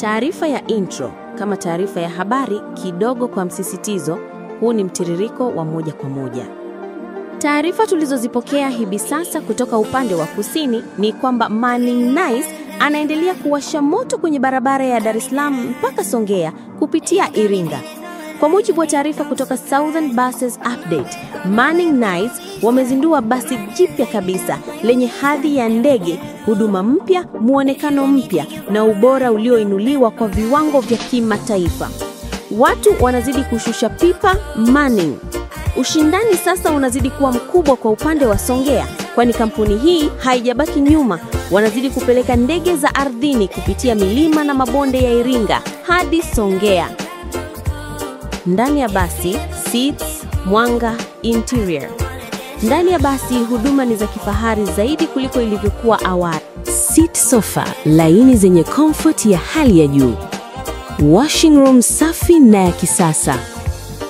Taarifa ya intro kama taarifa ya habari kidogo kwa msisitizo, huu ni mtiririko wa moja kwa moja. Taarifa tulizozipokea hivi sasa kutoka upande wa kusini ni kwamba Manning Nice anaendelea kuwasha moto kwenye barabara ya Dar es Salaam mpaka Songea kupitia Iringa. Kwa mujibu wa taarifa kutoka Southern Buses Update, Manning Nice wamezindua basi jipya kabisa lenye hadhi ya ndege, huduma mpya, muonekano mpya na ubora ulioinuliwa kwa viwango vya kimataifa. Watu wanazidi kushusha pipa Manning. Ushindani sasa unazidi kuwa mkubwa kwa upande wa Songea, kwani kampuni hii haijabaki nyuma. Wanazidi kupeleka ndege za ardhini kupitia milima na mabonde ya Iringa hadi Songea. Ndani ya basi, seats, mwanga, interior. Ndani ya basi huduma ni za kifahari zaidi kuliko ilivyokuwa awali. Seat sofa laini zenye comfort ya hali ya juu. Washing room safi na ya kisasa.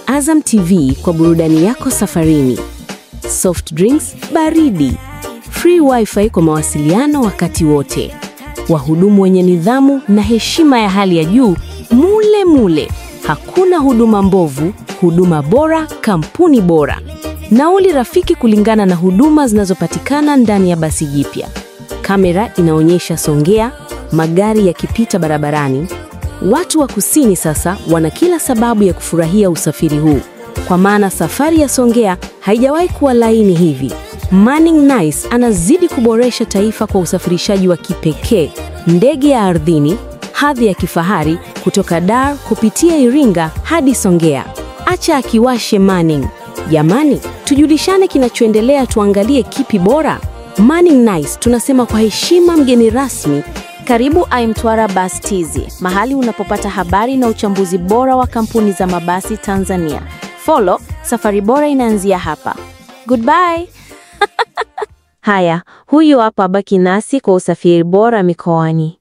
Azam TV kwa burudani yako safarini. Soft drinks baridi. Free wifi kwa mawasiliano wakati wote. Wahudumu wenye nidhamu na heshima ya hali ya juu mule mule. Hakuna huduma mbovu, huduma bora, kampuni bora. Nauli rafiki kulingana na huduma zinazopatikana ndani ya basi jipya. Kamera inaonyesha Songea, magari yakipita barabarani. Watu wa kusini sasa wana kila sababu ya kufurahia usafiri huu, kwa maana safari ya Songea haijawahi kuwa laini hivi. Manning Nice anazidi kuboresha taifa kwa usafirishaji wa kipekee, ndege ya ardhini, hadhi ya kifahari kutoka Dar kupitia Iringa hadi Songea. Acha akiwashe Manning. Jamani, tujulishane kinachoendelea, tuangalie kipi bora. Manning Nice tunasema kwa heshima, mgeni rasmi. Karibu iMtwara Bus TZ, mahali unapopata habari na uchambuzi bora wa kampuni za mabasi Tanzania. Follow, safari bora inaanzia hapa. Goodbye. Haya, huyu hapa, baki nasi kwa usafiri bora mikoani.